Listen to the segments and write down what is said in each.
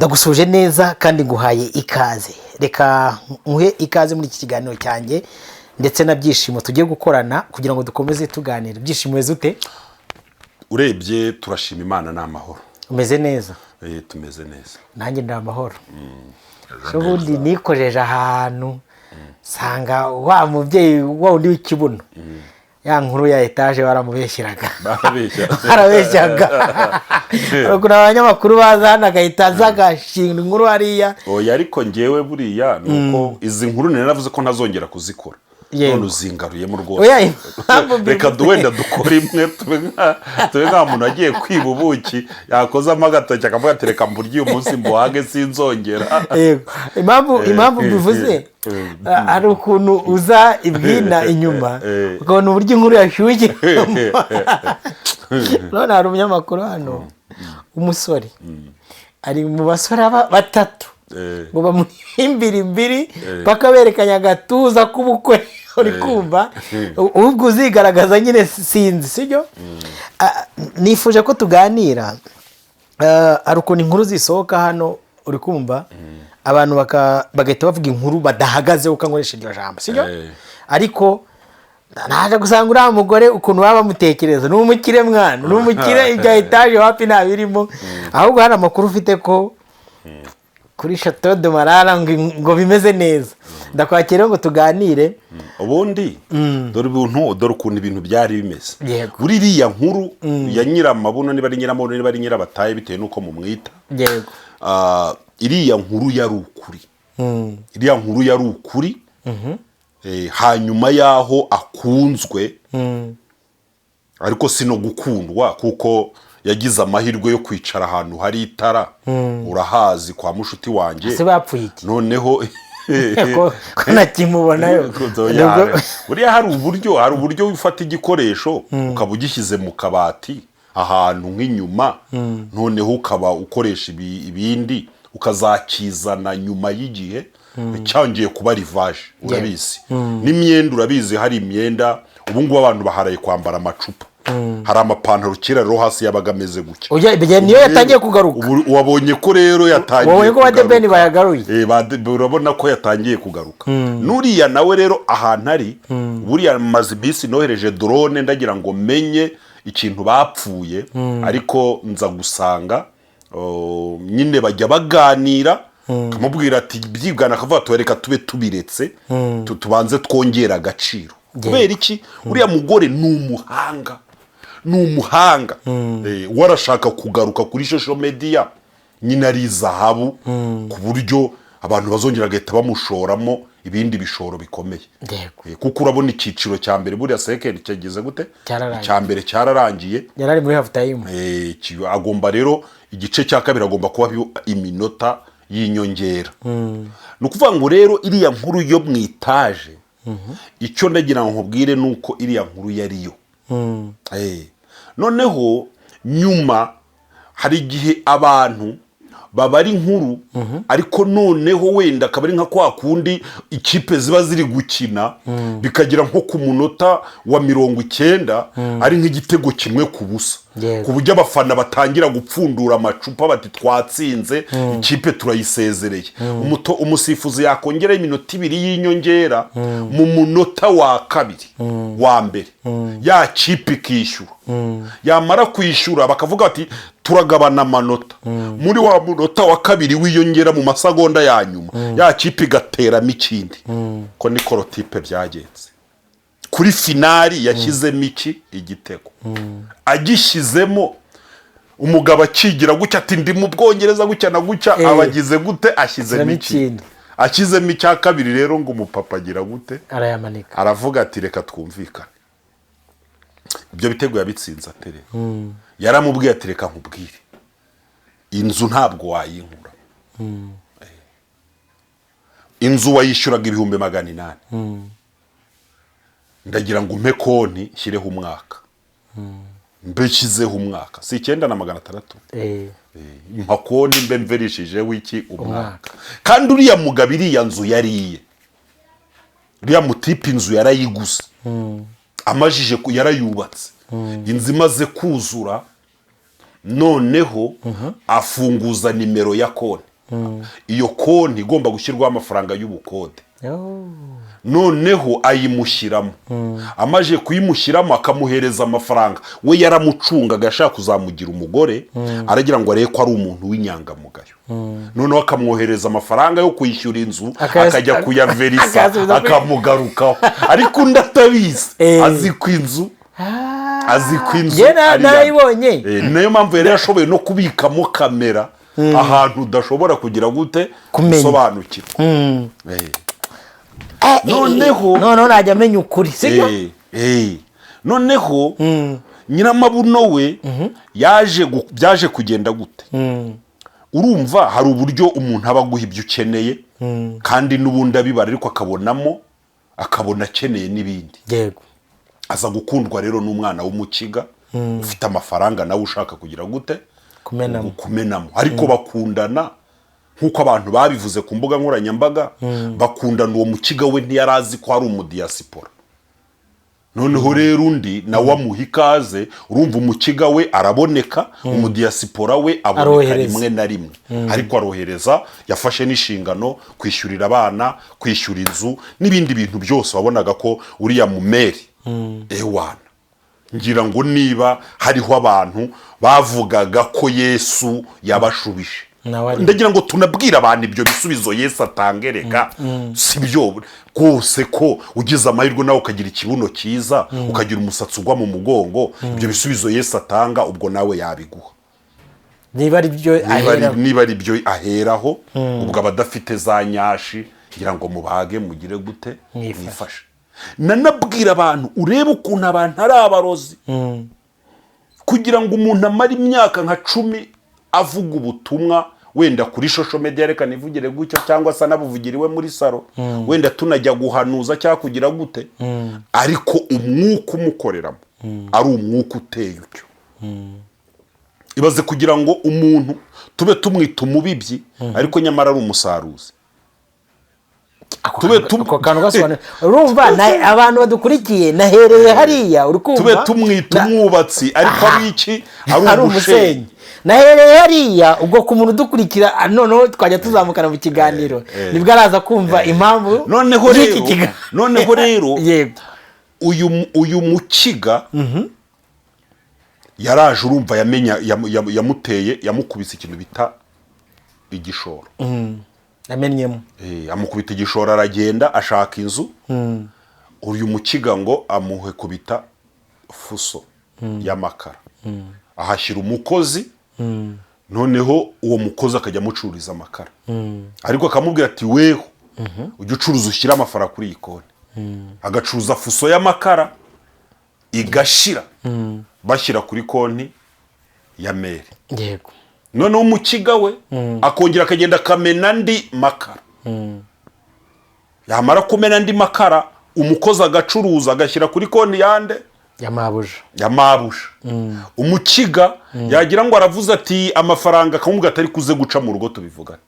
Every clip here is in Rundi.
Ndagusuje neza kandi nguhaye ikaze. Reka nkuhe ikaze muri iki kiganiro cyanjye ndetse na Byishimo tugiye gukorana kugira ngo dukomeze tuganira. Byishimo, umeze ute? Urebye turashima Imana, ni amahoro. Umeze neza? Tumeze neza. Nanjye ndi amahoro. Ubundi nikojeje ahantu nsanga wa mubyeyi wa wundi w'ikibuno, ya nkuru ya etaje baramubeshyeraga. Barabeshya. Barabeshyaga. Ukuntu abanyamakuru baza hano agahita aza agashinga inkuru hariya. Oya, ariko ngewe buriya ni uko izi nkuru nari navuze ko ntazongera kuzikora. None uzingaruyemo rwose. Oya, impamvu Reka mbivuze- wenda dukore imwe, tube nka muntu agiye kwiba ubuki, yakozamo agatoki akavuga ati: "Reka mburye uyu munsi mbuhage, sinzongera." Yego. Impamvu mbivuze, hari ukuntu uza ibwina inyuma ukabona uburyo inkuru yashyushye. None hari umunyamakuru hano umusore ari mu basore aba batatu ngo bamuhimbire imbiri paka berekanye agatuza k'ubukwe, uri kumva? Ubwo uzigaragaza nyine sinzi, sibyo? Ah, nifuje ko tuganira. Hari ukuntu inkuru zisohoka hano, uri kumva, abantu bagahita bavuga inkuru badahagazeho, ukankoresha iryo jambo, sibyo? Ariko naje gusanga uriya mugore ukuntu baba bamutekereza ni umukire mwana, ni umukire. Ibya etaje wapi, ntabirimo. Ahubwo hari amakuru ufite ko kuri Chateau de Marara ngo bimeze neza. Ndakwakira ngo tuganire. Ubundi dore ubuntu, dore ukuntu ibintu byari bimeze. Buri iriya nkuru ya nyiramabuno, niba ari nyiramabuno, niba ari nyirabataye, bitewe n'uko mumwita. Ah, iriya nkuru yari ukuri. Iriya nkuru yari ukuri. Hanyuma y'aho akunzwe, ariko si no gukundwa, kuko yagize amahirwe yo kwicara ahantu hari itara, urahazi kwa mushuti wanjye. Ese bapfuye iki? Noneho Ko ntakimubonayo? Buriya hari uburyo ufata igikoresho ukaba ugishyize mu kabati ahantu nk'inyuma, noneho ukaba ukoresha ibindi, ukazakizana nyuma y'igihe cyongeye kuba rivaje. Urabizi n'imyenda, urabizi hari imyenda ubu ngubu abantu baharaye kwambara amacupa. Hari amapantaro kera rero hasi yabaga ameze gutya. Ujya- niyo yatangiye kugaruka. Ubu wabonye ko rero yatangiye Wabonye ko ba kugaruka. The Ben bayagaruye. Urabona ko yatangiye kugaruka. Nuriya nawe rero ahantu ari buriya, maze iminsi nohereje drone ndagira ngo menye ikintu bapfuye, ariko nza gusanga, oh, nyine bajya baganira, akamubwira ati byibwana, akavuga ati: "Reka tube tubiretse, tubanze twongere agaciro." Kubera iki? Uriya mugore ni umuhanga, ni umuhanga. We arashaka kugaruka kuri social media nyine ari izahabu, ku buryo abantu bazongera bagahita bamushoramo ibindi bishoro bikomeye. Kuko urabona icyiciro cya mbere buriya second cyageze gute? Cyararangiye. Icya mbere cyararangiye. Yari ari muri half time. Agomba rero igice cya kabiri agomba kuba iminota y'inyongera. Ni ukuvuga ngo rero iriya nkuru yo mu itaje, icyo ndagira ngo nkubwire ni uko iriya nkuru yariyo. Noneho nyuma hari igihe abantu babara inkuru, ariko noneho wenda akaba ari nka kwa kundi ikipe ziba ziri gukina, bikagera nko ku munota wa 90 ari nk'igitego 1-0, ku buryo abafana batangira gupfundura amacupa bati: "Twatsinze, ikipe turayisezereye." Umusifuzi yakongeraho iminota 2 y'inyongera, mu munota wa kabiri wa mbere ya kipe ikishyura. Yamara kwishyura bakavuga bati: "Turagabana amanota." Muri wa munota wa kabiri wiyongera, mu masegonda ya nyuma, ya kipe igateramo ikindi. Ko ni korotipe byagenze kuri finali, yashyizemo iki igitego, agishyizemo umugabo akigira gutya ati: "Ndi mu Bwongereza gutya na gutya." Abagize gute? Ashyizemo Ashyizemo ikindi. ikindi. Ashyizemo icya kabiri rero, ngo umupapa agira gute? Arayamanika. Aravuga ati: "Reka twumvikane." Ibyo bitego yabitsinze ate rero? Yaramubwiye ati: "Reka nkubwire, inzu ntabwo wayinkura. Inzu wayishyuraga 800,000. Ndagira ngo umpe konti nshyireho umwaka, mbe nshyizeho umwaka, si 9600? Mpa konti mbe mverishijeho iki? Umwaka." Umwaka. Kandi uriya mugabo iriya nzu yariye, uriya mutipe inzu yarayiguze amajije yarayubatse. Inzu imaze kuzura, noneho afunguza nimero ya konti. Iyo konti igomba gushyirwaho amafaranga y'ubukode. Oh. Noneho ayimushyiramo. Amaze kuyimushyiramo, akamuhereza amafaranga. We yaramucungaga, ashaka kuzamugira umugore, aragira ngo arebe ko ari umuntu w'inyangamugayo. Noneho akamwohereza amafaranga yo kwishyura inzu, akajya kuyaverisa, akayasubiza akamugarukaho, ariko undi atabizi, azi ko inzu azi ko inzu Njye ari iya- narayibonye. Niyo mpamvu yari yashoboye no kubikamo kamera ahantu udashobora kugira gute? Kumenya. Gusobanukirwa. Noneho najya amenya ukuri, sibyo? Noneho nyiramabuno we yaje byaje kugenda gute? Urumva hari uburyo umuntu aba aguha ibyo ukeneye, kandi n'ubundi abibara, ariko akabonamo, akabona akeneye n'ibindi. Aza gukundwa rero n'umwana w'umukiga ufite amafaranga, nawe ushaka kugira gute? Kumenamo. Kumenamo. Ariko bakundana nk'uko abantu babivuze ku mbuga nkoranyambaga, bakundana. Uwo mukiga we ntiyari azi ko ari umudiyasipora. Noneho rero undi nawe amuha ikaze. Urumva umukiga we araboneka, umudiyasipora we aboneka Arohereza. rimwe na rimwe, ariko arohereza. Yafashe n'inshingano kwishyurira abana, kwishyura inzu n'ibindi bintu byose. Wabonaga ko uriya mumeri, ewana, ngira ngo niba hariho abantu bavugaga ko Yesu yabashubije, Nawe ari- ndagira ngo tunabwire abantu ibyo bisubizo Yesu atangereka. Si byo rwose ko ugize amahirwe nawe ukagira ikibuno cyiza, ukagira umusatsi ugwa mu mugongo, ibyo bisubizo Yesu atanga ubwo nawe yabiguha? Niba ari byo ahera. Niba ari byo aheraho, ubwo abadafite za nyashi, ngira ngo mubage mugire gute? Mwifashe. Mwifashe. Nanabwira abantu, urebe ukuntu abantu ari abarozi, kugira ngo umuntu amare imyaka nka 10 avuga ubutumwa wenda kuri social media, reka nivugire gutyo, cyangwa se anabuvugira iwe muri salon, wenda tunajya guhanuza cyangwa kugira gute, ariko umwuka umukoreramo ari umwuka uteye utyo. Ibaze kugira ngo umuntu tube tumwita umubibyi, ariko nyamara ari umusaruzi. Ako Tube ako kantu gasobanuye. Urumva abantu badukurikiye, nahereye hariya, uri kumva? Tube tumwita umwubatsi, ariko ari iki? Ari Ari umusenyi. Umusenyi. Nahereye hariya. Ubwo ku muntu udukurikira, noneho twajya tuzamukana mu kiganiro, nibwo araza kumva impamvu Noneho y'iki rero kiganiro. Noneho rero uyu mukiga yaraje, urumva yamenya yamuteye, yamukubise ikintu bita igishoro. Yamennyemo. Amukubita igishoro, aragenda ashaka inzu. Uyu mukiga ngo amuhe kubita fuso y'amakara, ahashyira umukozi. Noneho uwo mukozi akajya amucururiza amakara, ariko akamubwira ati: "Weho ujya ucuruza, ushyire amafaranga kuri iyi konti." Agacuruza fuso y'amakara igashira, bashyira kuri konti ya mère. Noneho umukiga we akongera akagenda akamena andi makara. Yamara kumena andi makara, umukozi agacuruza, agashyira kuri konti yande? Ya mabuja. Ya mabuja. Umukiga yagira ngo aravuze ati amafaranga, akamubwira atari kuze guca mu rugo tubivugane.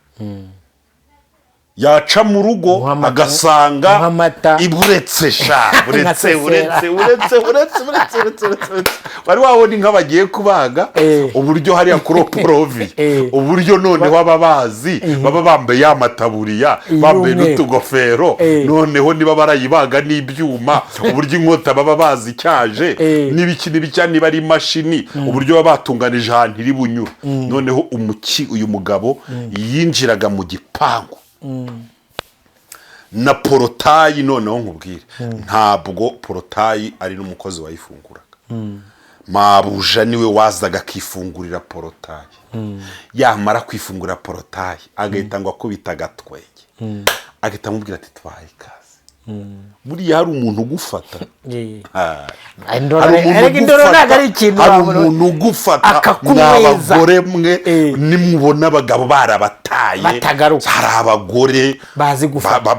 Yaca mu rugo, Muha amata. agasanga Muha amata. Iburetse sha, buretse. Nkasesera. Buretse, buretse, buretse, buretse, buretse, buretse, buretse. Wari wabona inka bagiye kubaga, uburyo hariya kuri oporovi, uburyo noneho ababazi baba bambaye ya mataburiya, bambaye Y'umweru. n'utugofero, noneho niba barayibaga n'ibyuma, uburyo inkota baba bazi icyaje, n'ibiki n'ibicya, niba ari imashini, uburyo baba batunganije ahantu iri bunyura. Noneho umuki uyu mugabo yinjiraga mu gipangu na portail. Noneho nkubwire, ntabwo portail ari n'umukozi wayifunguraga, mabuja niwe wazaga akifungurira portail. Yamara kwifungura portail, agahita ngo akubita agatwenge, agahita amubwira ati: "Twaye ikaze." Buriya hari umuntu ugufata. Ah. Indoro, Hari umuntu erega indoro ugufata, ntabwo ari ikintu hari wabona. umuntu ugufata. Akakunyweza. Mwa bagore mwe, nimubona abagabo barabataye, Batagaruka. hari abagore Bazi gufata.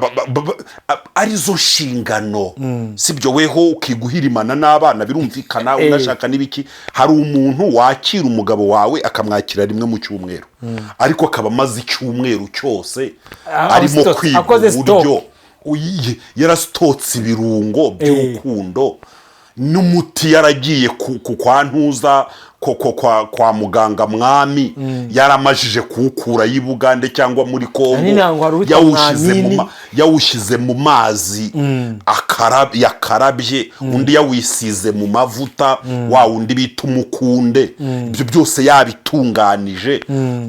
Arizo nshingano, sibyo? Weho ukiguhirimana n'abana, birumvikana, unashaka n'ibiki. Hari umuntu wakira umugabo wawe, akamwakira rimwe mu cyumweru, ariko akaba amaze icyumweru cyose arimo kwiga akoze stock. uburyo yarasitotse ibirungo by'urukundo n'umuti, yaragiye ku kwa ntuza. kwa muganga mwami, yaramajije kuwukura y'i Bugande cyangwa muri Kongo. Nari ntabwo wari uwitwa Yawushyize mu Mwamini. Yawushyize mu mazi yakarabye, undi yawisize mu mavuta, wa wundi bita umukunde. Ibyo byose yabitunganije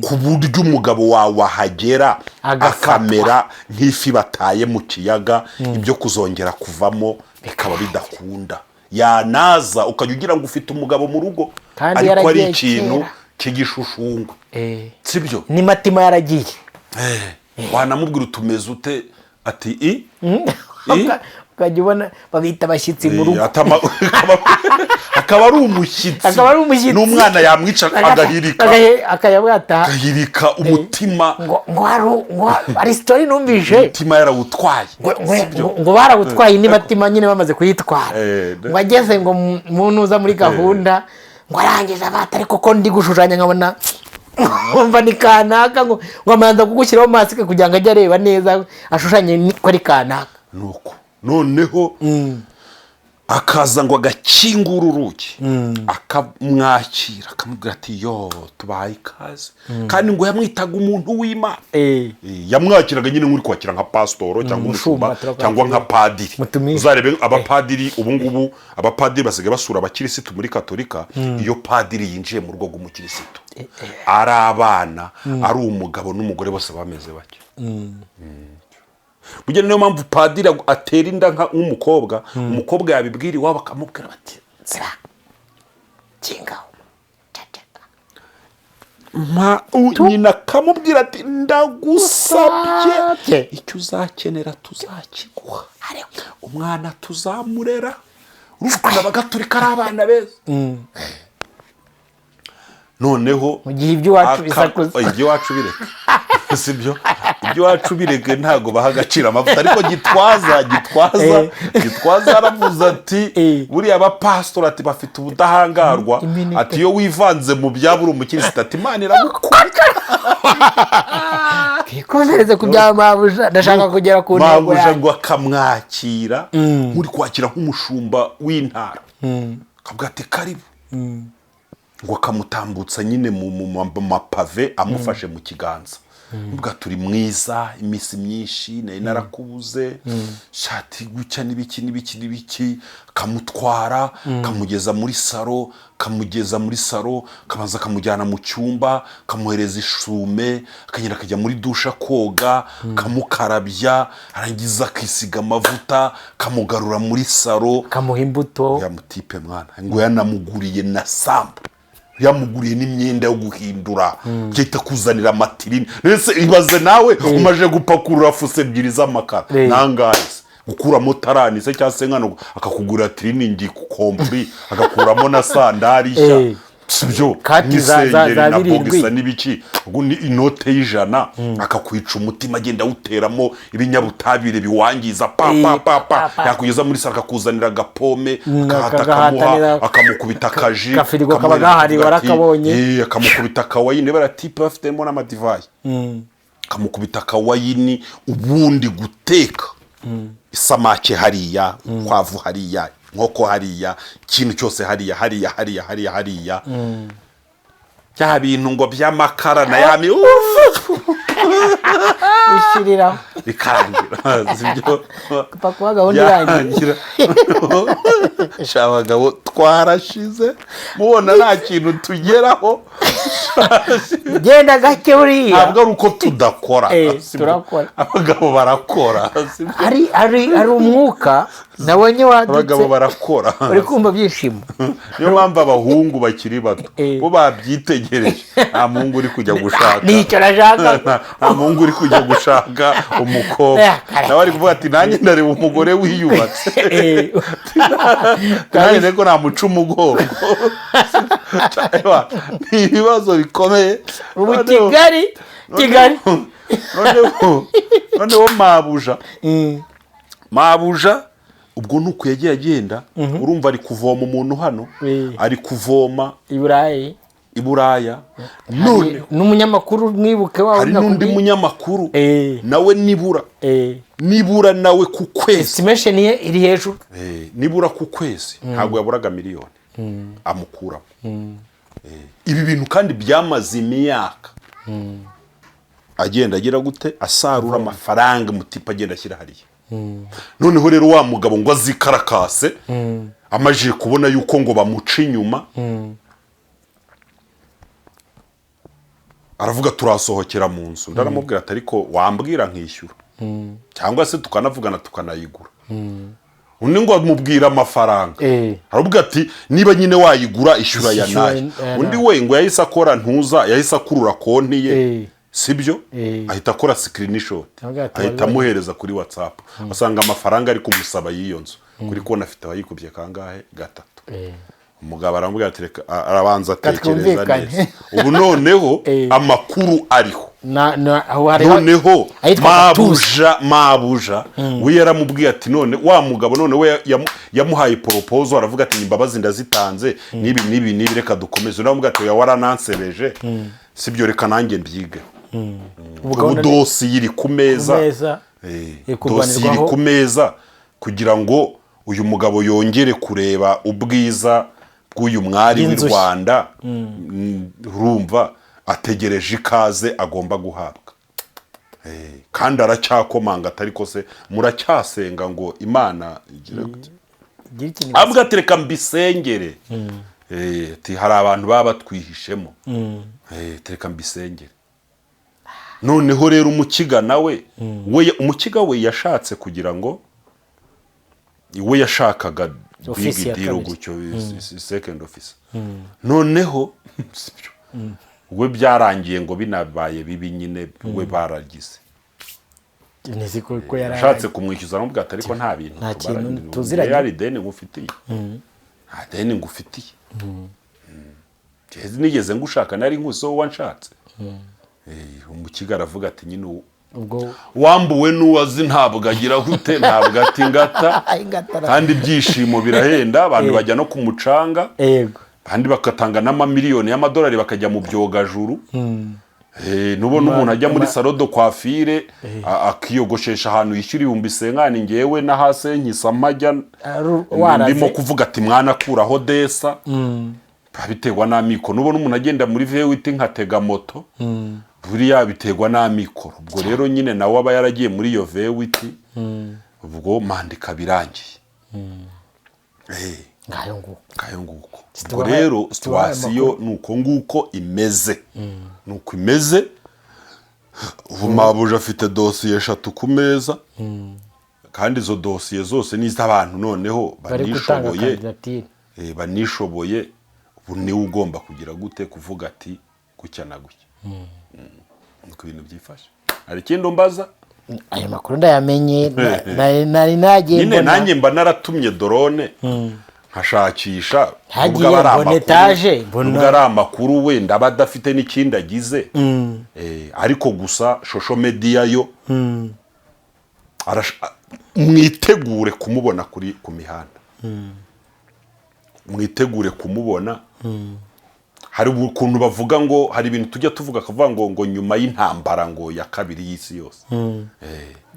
ku buryo umugabo wawe ahagera agafatwa. Akamera nk'ifi bataye mu kiyaga, ibyo kuzongera kuvamo bikaba bidakunda. Yanaza ukajya ugira ngo ufite umugabo mu rugo, Kandi ariko ari yaragiye ikintu kera. cy'igishushushungwe, sibyo? Ni matima yaragiye. Wanamubwira utumeze ute, ati i I? Ukajya ubona babita abashyitsi mu rugo. Akaba ari umushyitsi. Akaba ari umushyitsi. N'umwana yamwica agahirika. Akajya bwataha. Agahirika umutima. Ngo hari story numvise. Umutima yarawutwaye. Ngo barawutwaye indi matima nyine bamaze kuyitwara. Ngo ageze ngo mu ntuza muri gahunda, ngo arangiza bata, ariko ko ndi gushushanya nkabona nkumva ni kanaka, ngo amanza kugushyiraho masike kugira ngo ajye areba neza ashushanye ko ari kanaka. Nuko noneho akaza ngo agakingura urugi, akamwakira, akamubwira ati: "Yo, tubahaye ikaze." Kandi ngo yamwitaga umuntu w'Imana. Yamwakiraga nyine nk'uri kwakira nka pasitoro cyangwa umushumba, umushumba turakwakira. Cyangwa nka padiri. Mutumishi. Uzarebe abapadiri ubu ngubu, abapadiri basigaye basura abakirisitu muri Katolika. Iyo padiri yinjiye mu rugo rw'umukirisitu, ari abana, ari umugabo n'umugore, bose bameze batyo. Burya niyo mpamvu padiri atera inda nk'umukobwa, umukobwa yabibwira iwabo akamubwira bati: Ziba, kingaho, ceceka. Nyina akamubwira ati: "Ndagusabye, Usabye. icyo uzakenera tuzakiguha, ariko umwana tuzamurera." Urumva ukuntu abagatulika ari abana beza. Noneho Mu gihe iby'iwacu bisakuza. Oya, iby'iwacu bireke, sibyo? Iby'iwacu bireke, ntabwo baha agaciro amavuta. Ariko Gitwaza aravuze ati: "Buriya abapasitori," ati, "bafite ubudahangarwa." Imineke. Ati: "Iyo wivanze mu byabo uri umukirisitu," ati, "Imana iragukunda." Twikomereze ku bya mabuja, ndashaka kugera ku ntego Mabuja yanjye. ngo akamwakira nk'uri kwakira nk'umushumba w'intara, akavuga ati: "Karibu." Ngo akamutambutsa nyine mu mapave amufashe mu kiganza, mbwa turi mwiza, iminsi myinshi nari narakubuze, shati gucya n'ibiki n'ibiki n'ibiki. Akamutwara, akamugeza muri saro, akabanza akamujyana mu cyumba, akamuhereza ishume, akagenda akajya muri dushe koga, akamukarabya, arangiza akisiga amavuta, akamugarura muri saro. Akamuha imbuto. Ya mutipe mwana, ngo yanamuguriye na sambu, yamuguriye n'imyenda yo guhindura, byahita kuzanira amatirini. Ndetse ibaze nawe umaje gupakurura fuso ebyiri z'amakara, nangahe se gukuramo tarani se cyangwa se nkano, akakugurira tiriningi kompuri, agakuramo na sandari nshya, sibyo? Kati N'isengeri za na birindwi. bogisa n'ibiki. Ubwo ni inote y'100, akakwica umutima, agenda awuteramo ibinyabutabire biwangiza, pa pa pa pa. Pa, pa. Yakugeza muri saro akakuzanira agapome, akahata, akagahatanira. akamuha, akamukubita akaji. Gafirigo kaba Akamuhereza, gahari, akavuga ati, warakabonye. Akamukubita akawayini, baratipe bafitemo n'amadivayi, akamukubita akawayini. Ubundi guteka isamake hariya, ukwavu hariya, inkoko hariya, ikintu cyose hariya hariya hariya hariya hariya, bya bintu ngo by'amakara na yami Bishiriraho. Bikarangira, sibyo? Pfa kuba gahunda irangiye. Byarangira. Sha, abagabo twarashize, mubona nta kintu tugeraho. Genda gake buriya. Ntabwo ari uko tudakora, sibyo? Turakora. Abagabo barakora, sibyo? Hari umwuka nabonye Abagabo wadutse. barakora. Uri kumva byishimo. Niyo mpamvu abahungu bakiri bato bo babyitegereje, nta muhungu uri kujya gushaka. Nicyo nashaka. Nta muhungu uri kujya gushaka umukobwa. Kare. Nawe ari kuvuga ati: "Nanjye ndareba umugore wiyubatse, nanjye reko namuca umugongo." Ni ibibazo bikomeye. Ubu Kigali, Kigali. Noneho mabuja ubwo ni uku yagiye agenda. Urumva ari kuvoma umuntu hano, ari kuvoma i Burayi. I Buraya. None N'umunyamakuru mwibuke wawe. hari n'undi munyamakuru nawe nibura nibura nawe ku kwezi Estimation ye iri hejuru. Nibura ku kwezi ntabwo yaburaga miliyoni amukuramo. Ibi bintu kandi byamaze imyaka, agenda agira gute, asarura amafaranga, umutipe agenda ashyira hariya. Noneho rero wa mugabo ngo azikarakase, amajije kubona yuko ngo bamuca inyuma, aravuga turasohokera mu nzu. Ndaramubwira ati ariko wambwira nkishyura, cyangwa se tukanavugana tukanayigura. Undi ngo amubwira amafaranga, aravuga ati niba nyine wayigura, ishyura aya Ishyura n'aya. aya Undi n'aya. we ngo yahise akora ntuza, yahise akurura konti ye, sibyo, ahita akora screenshot, Aravuga ati, ahita wabibonye. amuhereza kuri WhatsApp, asanga amafaranga ari kumusaba y'iyo nzu kuri konti afite abayikubye kangahe? Gatatu. Umugabo aramubwira ati reka, arabanza atekereza Twumvikane. neza. Ubu noneho amakuru ariho, Aho hariho noneho ahitwa Gatuza. mabuja, mabuja we yaramubwiye ati none wa mugabo none we yamuhaye proposal, aravuga ati imbabazi ndazitanze, n'ibi n'ibi n'ibi, reka dukomeze. Undi aramubwira ati oya, waranansebeje, sibyo, reka nanjye mbyige. Ubu Ubu gahunda ni dosiye iri ku meza. Ku meza. Iri kurwanirwaho. Dosiye iri ku meza kugira ngo uyu mugabo yongere kureba ubwiza bw'uyu mwari w'i Bw'inzu ye. Rwanda. Urumva ategereje ikaze agomba guhabwa. Kandi aracyakomanga, atari ko se muracyasenga ngo Imana igire gute? Igira ikintu. Avuga ati reka mbisengere. Ati hari abantu baba batwihishemo. Ati reka mbisengere. Noneho rero umukiga nawe, we umukiga we yashatse kugira ngo we yashakaga Office big ya deal kabiri. gutyo, second office. Noneho sibyo, we byarangiye ngo binabaye bibi nyine, we baragize Nzi ko yari yashatse kumwishyuza, aramubwira ati ariko nta bintu Nta tubara- kintu tuziranye. Yari ideni ngufitiye, nta deni ngufitiye. Njye nigeze ngushaka? Nari nkuzi wowe wanshatse. Umukiga aravuga ati nyine Ubwo wambuwe n'uwazi ntabwo agira gute, ntabwo ati ngata. Ingatara. Kandi ibyishimo birahenda, abantu bajya no ku mucanga, abandi bagatanga n'amamiliyoni y'amadolari bakajya mu byogajuru. Nubona umuntu ajya muri salon de coiffure, akiyogoshesha ahantu yishyura 50,000, ngewe na hasi nkisa mpajya Waraze. ndimo kuvuga ati mwana kuraho desa, biba biterwa n'amikoro. Nubona umuntu agenda muri V8 nkatega moto, buriya biterwa n'amikoro. Ubwo rero nyine nawe aba yaragiye muri iyo V8, ubwo manda ikaba irangiye. Ngayo nguko. Ngayo nguko. Ubwo rero Tubahaye situation ni uko nguko imeze, ni uko imeze. Ubu mabuja afite dosiye eshatu ku meza, kandi izo dosiye zose ni iz'abantu noneho Bari gutanga banishoboye. kandidatire. Banishoboye. Ubu niwe ugomba kugira gute, kuvuga ati gutya na gutya. Nuko ibintu byifashe. Hari ikindi umbaza? Ayo makuru ndayamenye. Nari nagiye Nyine mbona nanjye mba naratumye drone nkashakisha. Hagiye Nubwo aba ari mbona amakuru- etaje, mbona- nubwo ari amakuru wenda aba adafite n'ikindi agize. Ariko gusa social media yo mwitegure kumubona kuri ku mihanda, mwitegure kumubona. Hari ukuntu bavuga ngo hari ibintu tujya tuvuga, akavuga ngo nyuma y'intambara ngo ya kabiri y'isi yose.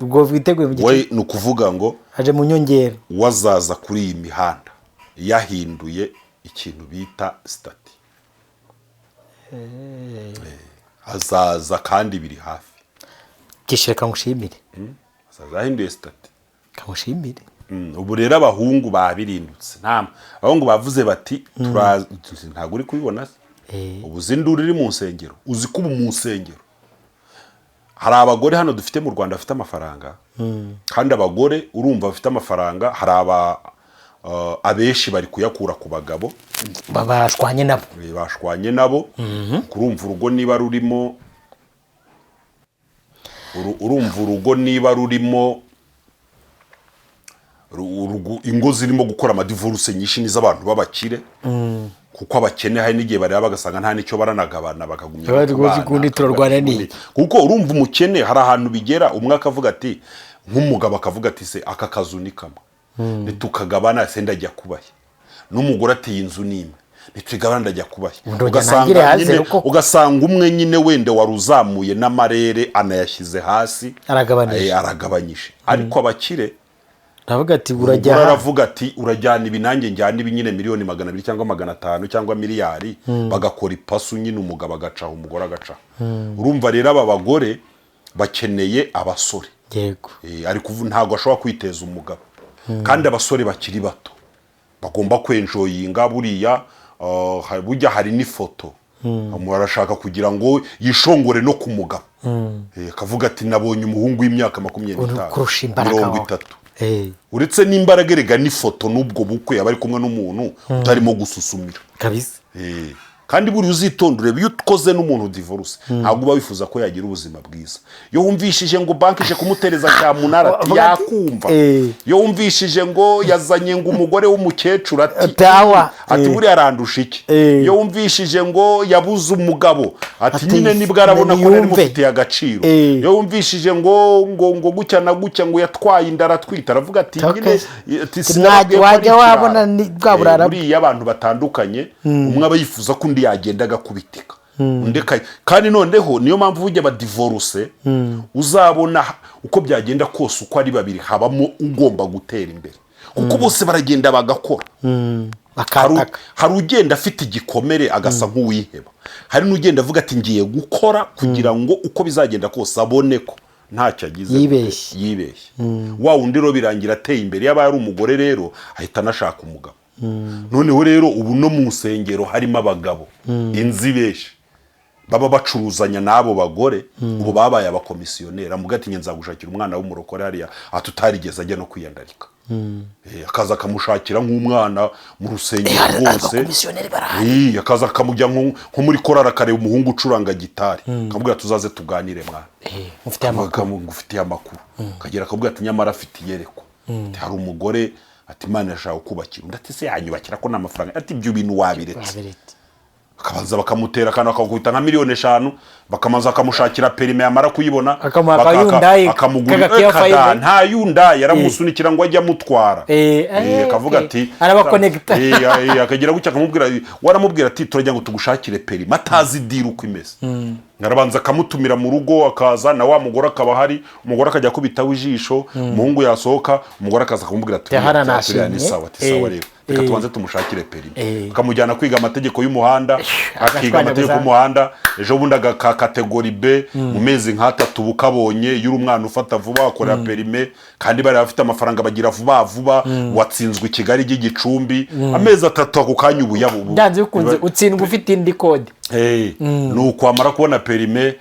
Ubwo witeguye mu gice. We ni ukuvuga ngo Aje mu nyongera. wazaza kuri iyi mihanda yahinduye ikintu bita statut. Azaza kandi biri hafi. Kishe, reka ngushimire. Azaza yahinduye statut. Reka ngushimire. Ubu rero abahungu babirindutse, nta abahungu bavuze bati ntabwo uri kubibona se? Ubu uzi induru iri mu nsengero? Uzi ko ubu mu nsengero hari abagore hano dufite mu Rwanda bafite amafaranga? Kandi abagore urumva bafite amafaranga, hari aba abenshi bari kuyakura ku bagabo. Bashwanye nabo. Bashwanye nabo. Kurumva urugo niba rurimo urumva urugo niba rurimo ingo zirimo gukora amadivorce nyinshi n'iz'abantu b'abakire, kuko abakene hari n'igihe bareba bagasanga nta n'icyo baranagabana, bakagumya Bari kubana, rwose ukundi bakavuga turarwana ati, n'iki? Kuko urumva umukene hari ahantu bigera, umwe akavuga ati, nk'umugabo akavuga ati se aka kazu ni kamwe, nitukagabana se ndajya kubahe? N'umugore ati iyi nzu ni imwe, nitugabana ndajya kubahe? Ndongera ntangire haze Nyine ugasanga umwe nyine wenda wari uzamuye n'amarere anayashyize hasi. Aragabanije. Aragabanyije. Ariko abakire Aravuga ati urajya Umugore aha. Aravuga ati urajyana ibi, nanjye njyana ibi nyine, miliyoni 200 cyangwa 500 cyangwa miliyari, bagakora ipasu nyine, umugabo agacaho, umugore agacaho. Urumva rero aba bagore bakeneye abasore. Ari kuvuga ntabwo ashobora kwiteza umugabo, kandi abasore bakiri bato bagomba kwenjoyinga buriya. Burya hari n'ifoto umuntu arashaka kugira ngo yishongore no ku mugabo. Akavuga ati nabonye umuhungu w'imyaka 25, Kurusha imbaraga mirongo wowe. itatu. Uretse n'imbaraga erega, n'ifoto n'ubwo bukwe aba ari kumwe n'umuntu utarimo gususumira. Kandi buriya uzitonda urebe, iyo ukoze n'umuntu divorce ntabwo uba wifuza ko yagira ubuzima bwiza. Iyo wumvishije ngo banki ije kumutereza cyamunara, ati Avuga ati, yakumva. Iyo wumvishije ngo yazanye ngo umugore w'umukecuru, ati Tawa. ati buriya arandusha iki? Iyo wumvishije ngo yabuze umugabo, ati Ati, nyine nibwo arabona ko nari niyumve. mufitiye agaciro. Iyo wumvishije ngo gutya na gutya, ngo yatwaye inda aratwita, aravuga ati nyine ati sinababwiye ko ari Wajya ikirara. wabona ni bwa burara bwe. Buriya abantu batandukanye, umwe aba yifuza ko undi yagenda agakubitika undi kandi noneho niyo mpamvu burya badivoruse uzabona uko byagenda kose, uko ari babiri habamo ugomba gutera imbere, kuko bose baragenda bagakora. Bakataka. Hari ugenda afite igikomere agasa nk'uwiheba, hari n'ugenda avuga ati ngiye gukora kugira ngo uko bizagenda kose abone ko ntacyo agize. Yibeshye. Yibeshye. Wa wundi rero birangira ateye imbere. Yaba ari umugore rero ahita anashaka umugabo. Noneho rero ubu no mu nsengero harimo abagabo inzi benshi baba bacuruzanya n'abo bagore, ubu babaye abakomisiyoneri. Amuga ati nge nzagushakira umwana w'umurokore hariya, ati utarigeze ajya no kwiyandarika. Akaza akamushakira nk'umwana mu rusengero rwose. Abakomisiyoneri barahari. Akaza akamujya nko muri korari, akareba umuhungu ucuranga gitari, akamubwira tuzaze tuganire mwana. Mufite amakuru. Ngufitiye amakuru. Akagera akabwira ati nyamara afite iyerekwa, ati hari umugore, ati Imana irashaka kukubakira. Undi ati se yanyubakira ko nta mafaranga? Ati ibyo bintu wabiretse. Wabiretse. Bakabanza bakamutera akantu, bakakubita nka miliyoni 5, bakamanza bakamushakira permis, yamara kuyibona Akamuha aka Hyundai, akamugurira kaka Kia kada Five. nta Hyundai, yaramusunikira ngo ajye amutwara. Akavuga ati Arabakonegita. Akagira gutya akamubwira, waramubwira ati turajya ngo tugushakire permis, atazi deal uko imeze. Arabanza akamutumira mu rugo, akaza na wa mugore akaba ahari, umugore akajya akubitaho ijisho, umuhungu yasohoka umugore akaza akamubwira ati Yahara turiya ni nashimye. sawa, ati sawa rero reka tubanze tumushakire permis. Akamujyana kwiga amategeko y'umuhanda, akiga Agashwanyaguza. amategeko y'umuhanda, ejo bundi agaka catégorie B mu mezi nk'atatu uba ukabonye. Iyo uri umwana ufata vuba wakorera permis, kandi bari bafite amafaranga bagira vuba vuba. Watsinzwe i Kigali ry'igicumbi, amezi 3 ako kanya ubu yabu Byanze bikunze utsindwa ufite indi code. Hey, nuko wamara kubona permis,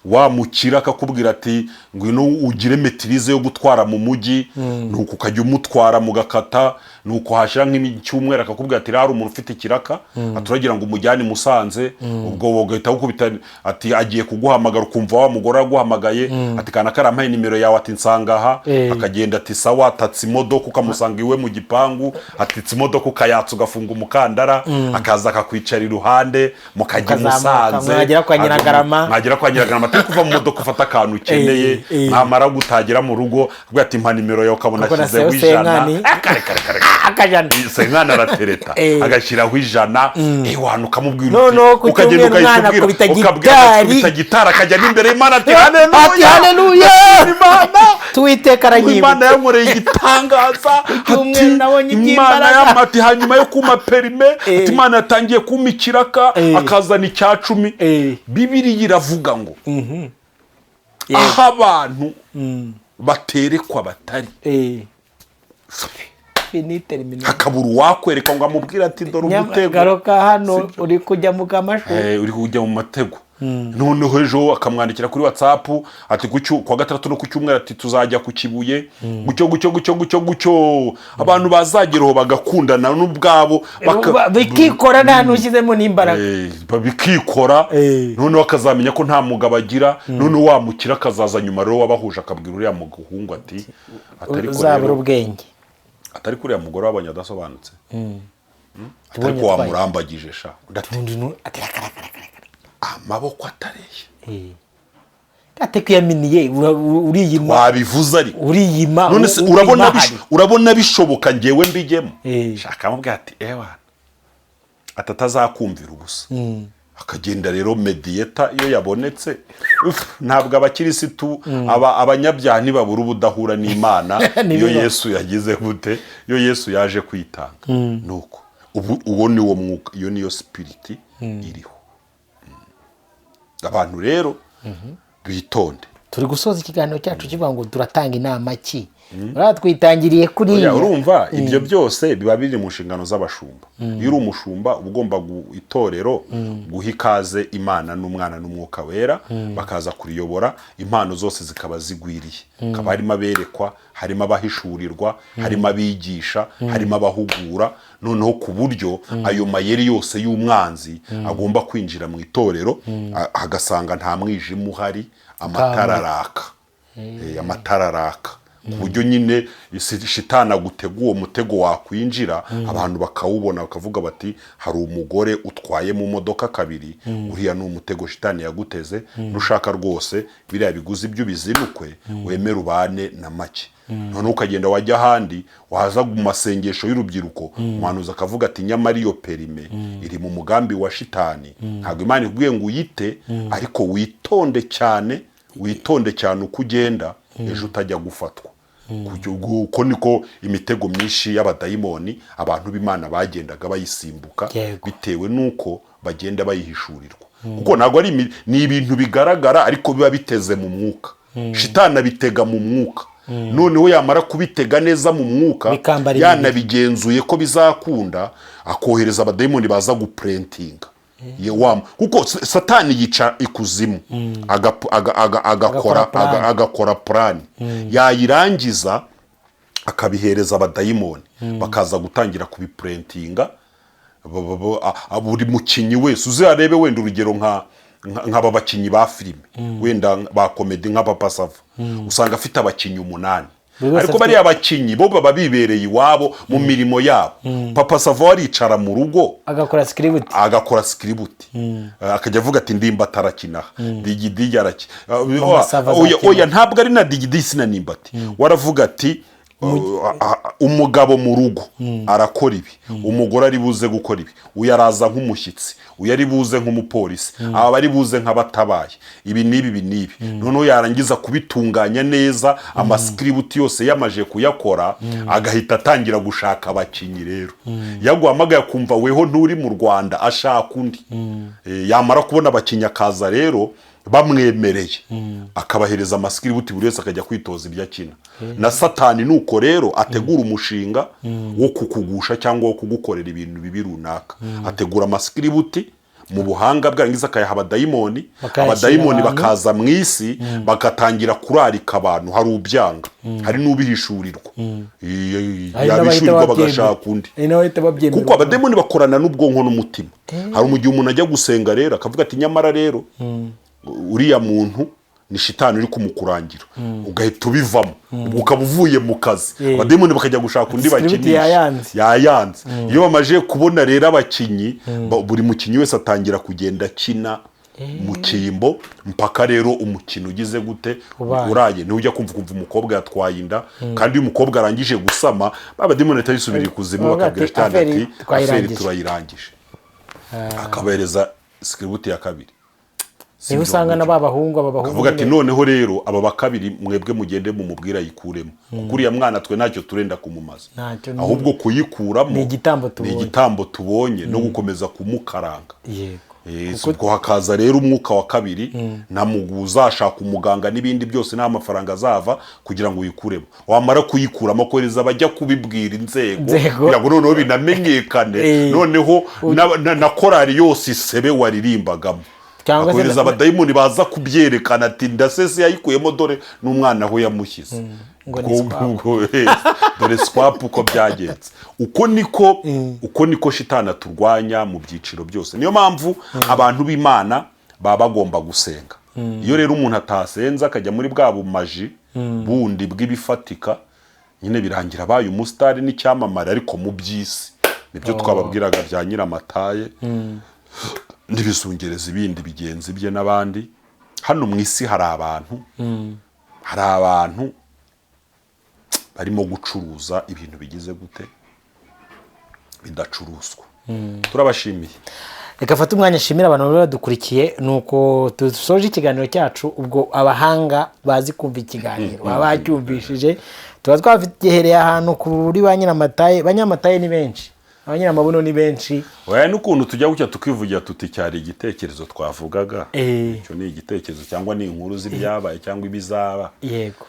wamukira akakubwira ati ngwino ugire maîtrise yo gutwara mu mujyi, nuko ukajya umutwara mugakata, nuko hashira nk'icyumweru akakubwira ati hari umuntu ufite ikiraka, aturagira ngo umujyane i Musanze. Ubwo ugahita ukubita ati agiye kuguhamagara, ukumva wa mugore aguhamagaye ati kana karampaye nimero yawe, ati nsanga aha. Akagenda ati sawa, atatse imodoka, ukamusanga iwe mu gipangu, atitse imodoka, ukayatsa, ugafunga umukandara, akaza akakwicara iruhande, mukajya i Mukazamuka, Musanze. mwagera kwa Nyiragarama. Mwagera kwa Nyiragarama, atari kuva mu modoka ufata akantu ukeneye. Mwamara gutagera mu rugo akubwira ati mpa nimero yawe, ukabona Ukabona ashyizeho seyo 100. senkani. Ah, kare kare kare kare. Akajana. Senkani aratereta, agashyiraho 100, ewana ukamubwira Noneho ku ukagenda cyumweru ugahita umwana ubwira akubita ukabwira gitari. Akubita gitari, akajya n'imbere y'Imana ati Ati haleluya, haleluya. Imana Tuwiteka aranyibutse. Imana yankoreye igitangaza. Cyumweru Ati nabonye Imana iby'imbaraga. ati hanyuma yo kumpa permis, ati Imana yatangiye kumpa ikiraka, akazana icya cumi. Bibiliya iravuga ngo aho abantu baterekwa batari Finite rimwe. Hakabura uwakwereka ngo amubwire ati dore umutego. Garuka hano, uri kujya mu kamashu. Uri kujya mu matego. Noneho ejo akamwandikira kuri WhatsApp ati kuwa gatandatu no ku cyumweru ati tuzajya ku Kibuye, gutyo gutyo gutyo gutyo gutyo. Abantu bazageraho bagakundana n'ubwabo Bikikora nta n'ushyizemo n'imbaraga. Bikikora. Noneho akazamenya ko nta mugabo agira. Noneho wamukira akazaza nyuma rero wabahuje akabwira uriya muhungu ati atari ko Uzabura rero ubwenge. Atari kuriya mugore wabonye adasobanutse, atari Tubonye ko atwaye. wamurambagije sha. Undi ati Undi ati raka raka raka raka. Amaboko atareshya. Ate kwiyaminiye uriyima. Wabivuze ariko. Uriyima. None se urabona urabona bishoboka ngewe mbijyemo? Shaka amubwira ati ewana, ati atazakumvira ubusa. Akagenda rero mediator iyo yabonetse, uf, ntabwo abakirisitu abanyabyaha ntibabura ubudahura n'Imana iyo Ntibiba. Yesu yagize gute, iyo Yesu yaje kwitanga. Nuko ubu uwo ni wo mwuka, iyo niyo spirit iriho. Abantu rero bitonde. Turi gusoza ikiganiro cyacu kivuga ngo turatanga inama ki? Uriya twitangiriye kuriya. Oya, urumva ibyo byose biba biri mu nshingano z'abashumba. Iyo uri umushumba, uba ugomba itorero guha ikaze Imana n'Umwana n'Umwuka Wera, bakaza kuriyobora, impano zose zikaba zigwiriye, hakaba harimo aberekwa, harimo abahishurirwa, harimo abigisha, harimo abahugura, noneho ku buryo ayo mayeri yose y'umwanzi agomba kwinjira mu itorero, agasanga nta mwijima uhari, amatara araka. Amatara araka ku buryo nyine shitani agutega uwo mutego, wakwinjira abantu bakawubona, bakavuga bati: "Hari umugore utwaye mu modoka kabiri, uriya ni umutego shitani yaguteze. Nushaka rwose biriya biguzi byo ubizinukwe, wemere ubane na make." Noneho ukagenda, wajya ahandi, waza mu masengesho y'urubyiruko, umuhanuzi akavuga ati: "Nyamara iyo permis iri mu mugambi wa shitani. Ntabwo Imana ikubwiye ngo uyite, ariko witonde cyane, witonde cyane uko ugenda, ejo utajya gufatwa." Uko niko imitego myinshi y'abadayimoni abantu b'Imana bagendaga bayisimbuka, bitewe n'uko bagenda bayihishurirwa, kuko ntabwo ari ni ibintu bigaragara, ariko biba biteze mu mwuka. Shitani abitega mu mwuka, noneho yamara kubitega neza mu mwuka, Bikambara imibiri. yanabigenzuye ko bizakunda, akohereza abadayimoni baza guprintinga. Kuko Satani yica ikuzimu, agakora Agakora plan. Agakora plan, yayirangiza akabihereza abadayimoni, bakaza gutangira kubiprintinga. Buri mukinnyi wese uzarebe, wenda urugero nk'aba bakinnyi ba filime, wenda ba comedy, nka Papa Sava, usanga afite abakinnyi 8. Buri wese Ariko bariya bakinnyi bo baba bibereye iwabo mu mirimo yabo. Papa Sava aricara mu rugo, agakora script. Agakora script, akajya avuga ati: "Ndimbati arakina, Digidigi arakina." Mama Sava Oya, azakina. oya, ntabwo ari na Digidigi na Ndimbati. Waravuga ati: "Umugabo mu rugo arakora ibi, umugore ari buze gukora ibi, uyu araza nk'umushyitsi, uyu ari buze nk'umupolisi, aba bari buze nk'abatabaye, ibi n'ibi, ibi n'ibi." Noneho yarangiza kubitunganya neza, amascript yose yamaje kuyakora, agahita atangira gushaka abakinnyi. Rero yaguhamagaye akumva weho nturi mu Rwanda, ashaka undi. Yamara kubona abakinnyi, akaza rero bamwemereye, akabahereza amascript, buri wese akajya kwitoza ibyo akina. Na Satani nuko rero ategura umushinga wo kukugusha cyangwa wo kugukorera ibintu bibi runaka. Ategura amascript mu buhanga bwe, yarangiza akayaha abadayimoni. Bakayashyira Abadayimoni abantu. bakaza mu isi, bagatangira kurarika abantu. Hari ubyanga, hari n'ubihishurirwa. Hari n'abahita Yabishurirwa babyemera. bagashaka undi. Hari n'abahita babyemera. Kuko abadayimoni bakorana n'ubwonko n'umutima. Hari umugihe umuntu ajya gusenga rero akavuga ati: "Nyamara rero uriya muntu ni shitani uri kumukurangira," ugahita ubivamo, ubwo ukaba uvuye mu kazi. Abadayimoni bakajya gushaka undi Script bakinisha. Yayanze. Yayanze. Iyo bamaze kubona rero abakinnyi, buri mukinnyi wese atangira kugenda akina mu cyimbo, mpaka rero umukino ugize gute? Ubaye. Uraye. Niwe ujya kumva umukobwa yatwaye inda. Kandi iyo umukobwa arangije gusama, babadayimoni bahita bisubira ikuzimu, Bavuga bakabwira ati, shitani "Affaire ati: "Affaire twayirangije." turayirangije." Akabahereza script ya kabiri. Niho usanga na ba bahungu, aba bahungu Akavuga ati: nyine. "Noneho rero aba ba kabiri, mwebwe mugende mumubwire ayikuremo, kuko uriya mwana twe ntacyo turenda kumumaza." Ntacyo Ahubwo kuyikuramo ni igitambo tubonye. Ni igitambo tubonye no gukomeza kumukaranga. Ubwo hakaza rero umwuka wa kabiri, nta uzashaka umuganga n'ibindi byose, nta mafaranga azava kugira ngo uyikuremo. Wamara kuyikuramo, kohereza abajya kubibwira inzego, Inzego. kugira ngo noneho binamenyekane, noneho na korali yose isebe waririmbagamo. Cyangwa se Akohereza abadayimoni baza kubyerekana ati: "Ndasese yayikuyemo, dore n'umwana aho yamushyize." Ngo ni swap. Dore swap uko byagenze. Uko niko shitani aturwanya mu byiciro byose. Niyo mpamvu abantu b'Imana baba bagomba gusenga. Iyo rero umuntu atasenze, akajya muri bwa bumaji bundi bw'ibifatika nyine, birangira abaye umusitari n'icyamamare, ariko mu by'isi. Nibyo twababwiraga bya Nyiramataye n'ibizungereza ibindi bigenzi bye n'abandi. Hano mu isi hari abantu barimo gucuruza ibintu bigize gute? Bidacuruzwa. Turabashimiye. Reka fate umwanya nshimira abantu bari badukurikiye. Nuko dusoje ikiganiro cyacu. Ubwo abahanga bazi kumva ikiganiro baba bacyumvishije. Tuba twagihereye ahantu kuri ba nyiramataye. Ba nyiramataye ni benshi, ba nyiramabuno ni benshi. Oya, n'ukuntu tujya gutya tukivugira tuti cyari igitekerezo twavugaga. Icyo ni igitekerezo cyangwa ni inkuru z'ibyabaye cyangwa ibizaba.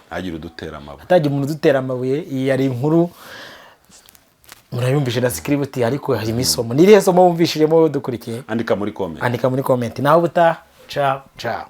Ntagire udutera amabuye. Atagira umuntu udutera amabuye. Iyi yari inkuru murayumvise na script, ariko harimo isomo. Ni irihe somo wumvishijemo dukurikiye? Andika muri comment. Andika muri comment. Naho ubutaha, ciao ciao.